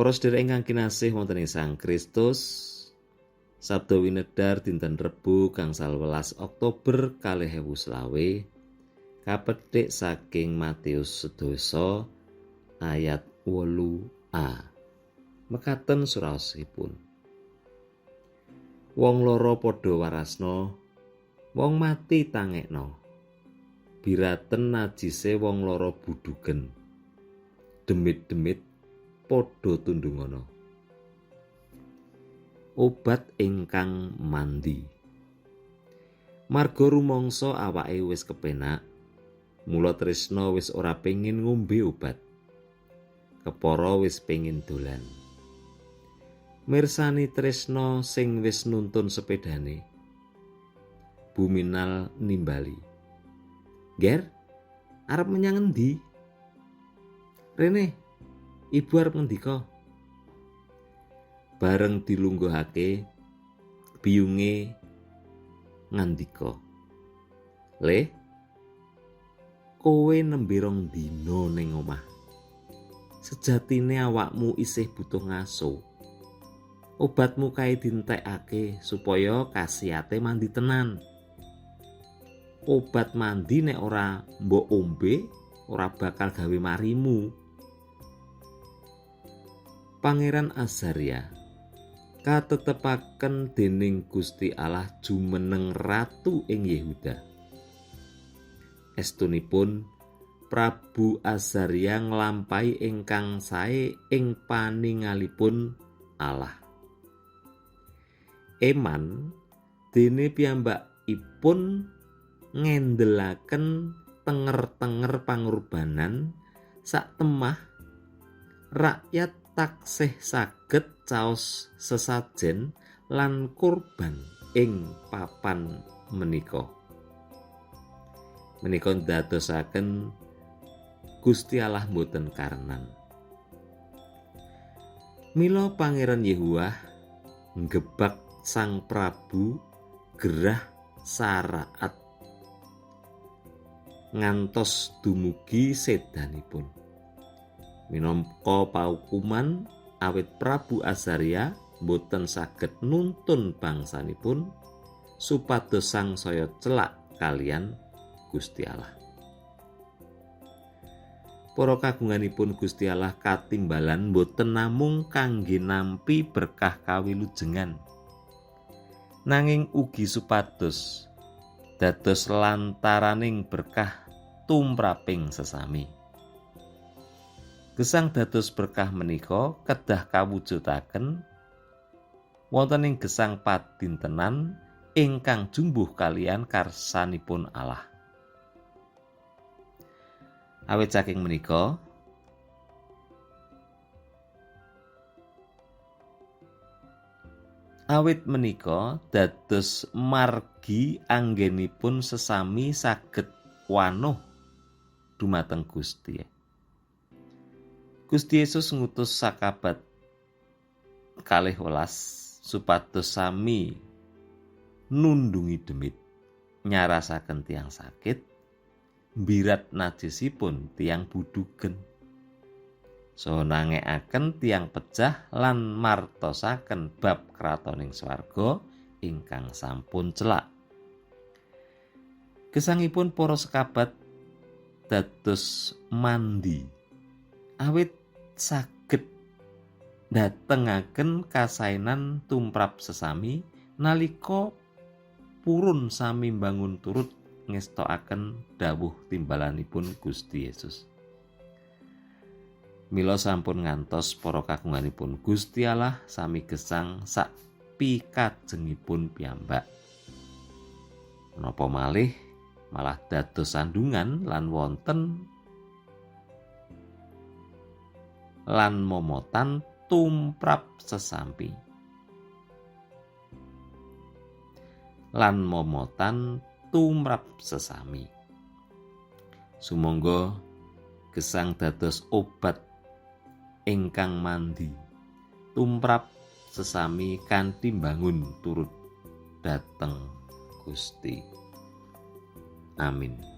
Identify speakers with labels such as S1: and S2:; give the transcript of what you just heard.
S1: Para sedherek ingkang kinasih wonten ing Sang Kristus, Sabda Winedar dinten Rebo gangsal welas Oktober 2025 kapethik saking Matius 7 ayat 8a. Mekaten suraosipun. Wong lara padha warasna, wong mati tangekna. Biraten najise wong lara budugen. Demit-demit padha tundungana. Obat ingkang mandi. Marga rumangsa awake wis kepenak, mula Tresna wis ora pengin ngombe obat. Kepara wis pengin dolan. Mirsani Tresna sing wis nuntun sepedane. Buminal nimbali. "Ger, arep menyang endi?" "Rene, ibu arep ngendika." Bareng dilungguhake, biyunge ngandika, "Le, kowe nembe rong dina ning omah. Sejatine awakmu isih butuh ngaso. Obatmu kae dientekake supaya khasiate mandi tenan. Obat mandi nek ora mbok ombe ora bakal gawe marimu." Pangeran Azaria katetepaken dening Gusti Allah jumeneng ratu ing Yehuda. Estunipun Prabu Azaria nglampahi ingkang sae ing paningalipun Allah. Eman dene piyambakipun ngendelaken tenger-tenger pangorbanan sak temah rakyat taksih saged caos sesajen lan kurban ing papan menika. Menika ndadosaken Gusti Allah mboten karenan. Mila Pangeran Yehuwah nggebak Sang Prabu gerah saraat ngantos dumugi sedanipun. Minangka paukuman awit Prabu Azaria boten saged nuntun bangsanipun supados sangsaya celak kalian Gusti Allah. Para kagunganipun Gusti Allah katimbalan boten namung kangge nampi berkah kawilujengan, nanging ugi supados dados lantaraning berkah tumraping sesami. Gesang dados berkah menika kedah kawujudaken wonten ing gesang padintenan ingkang jumbuh kalian karsanipun Allah. Awit saking menika dados margi anggenipun sesami saged wanuh dumateng Gusti. Gusti Yesus ngutus sakabat 12 supados sami nundungi demit, nyarasaken tiang sakit, mbirat najisipun tiang budugen, saha nangekaken tiang pejah lan martosaken bab kratoning swarga ingkang sampun celak. Gesangipun para sekabat dados mandi awit saged ndatengaken kasainan tumrap sesami nalika purun sami mbangun turut ngestokaken dawuh timbalanipun Gusti Yesus. Mila sampun ngantos para kagunganipun Gusti Allah sami gesang sak pikajengipun piyambak. Menapa malih malah dados sandungan lan wonten lan momotan tumrap sesampi. Lan momotan tumrap sesami. Sumangga gesang dados obat ingkang mandi tumrap sesami kanthi mbangun turut dhateng Gusti. Amin.